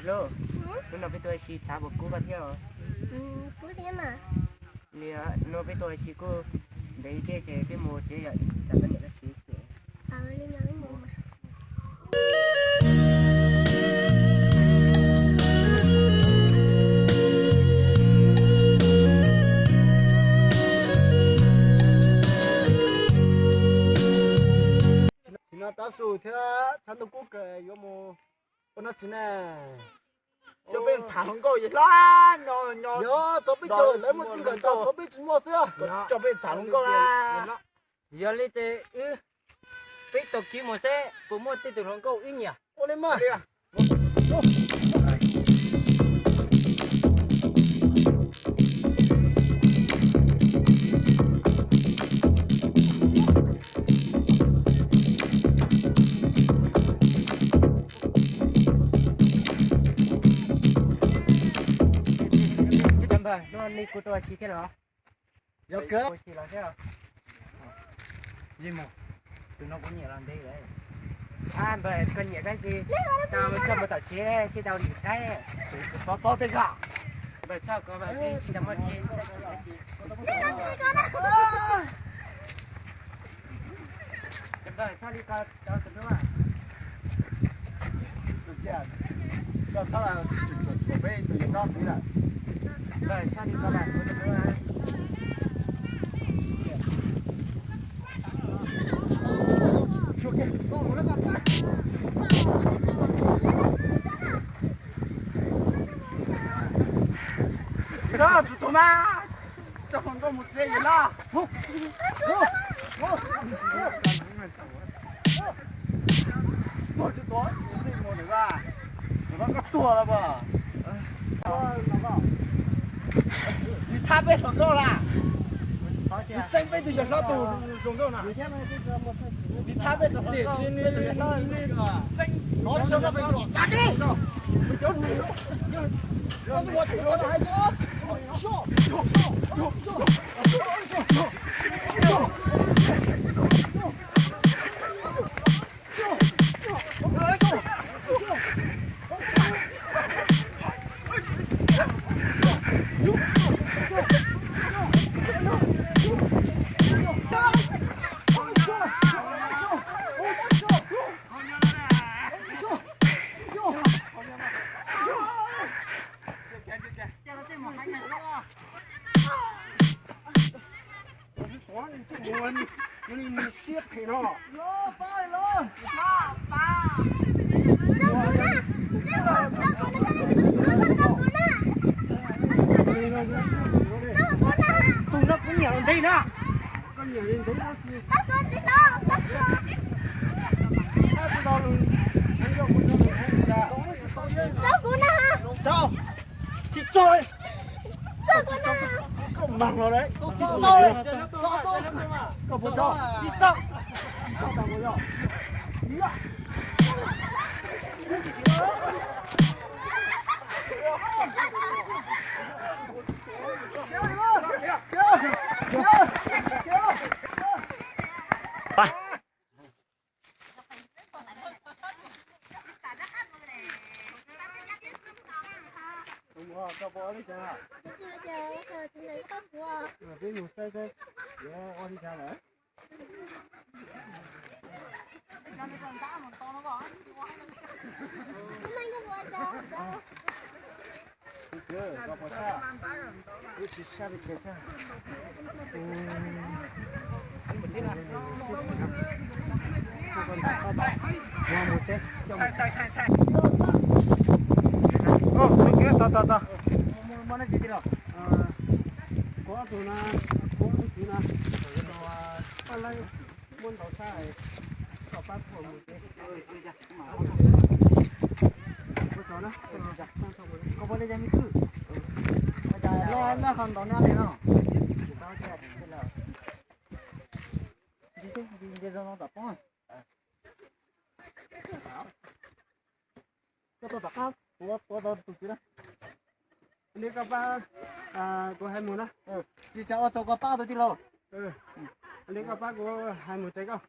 Lub, hnub no peb tuaj ua si xav puas kub koj thiab os? Kub thiab mas. Nim no peb tuaj ua si kuj ntev tiag ces peb mus tsev yom, tsam koj niam koj txiv ces. Tsis no tav su thiab tshav ntuj kub kawg yuav mus ua no tsis na. Coj peb tham hluas nkauj yog hlob no nyo. Yog txog peb caug lawv muaj txij nkawm tau, txog peb tsis muaj xwb. Coj peb tham hluas nkauj na. Yog li ces wb, peb tau kiv mus seb puas muaj tej tus hluas nkauj wb nyiam. Ua li mas. Hnub no kuv tuaj ua si thiab los? Yog kawg. Ua si los thiab. Yeej mus, tus no kuv nyiam los ntev lawm. Ab npawg, koj nyiam koj ces tau tso mus tom tsev, tsis tau lim qaib, tsis paub paub tej ko. Npawg txhob kov, npawg tsis tau muaj tsev, tsis tau tsev. Npawg txhob li ko rau tus hlub. Koj txhob los tshuam peb tus yawg nyob ntxiv lawm. Npawg txhob li ko rau tus hlub. Tsum tus mas, coj hluas nkauj mus tsev yom laj. Tuag tsis tuag, txij mus lawm, koj tuag lawm as. Nws thab peb hluas nkauj lawm. Nws txeeb peb tus yawg hlob tus zoo nkauj na. Nws thab peb hluas nkauj, peb tus yawg hlob txeeb. Siab phem no. Tus no kuv nyiam los ntev na. Tsis tso. Koj mag los lawm, koj tsis tau, koj puas tau? Tsis tau. Tau, tau, tau. Kuv ob tug na, kuv ob tug kwv na, muab ntau sab, kom pab kuv mus tsev. Koj puas li cas me tub? Ua cas loj loj ho ntau nab li no? Nce zoo no tom poob. Koj tuaj tom qab, kuv tuaj tau tus kwv na. Li koj pab, kuv hais mus na. Tsis tsa ua tsaug koj pab tus tij laug. Li koj pab kuv hais mus tsev koj.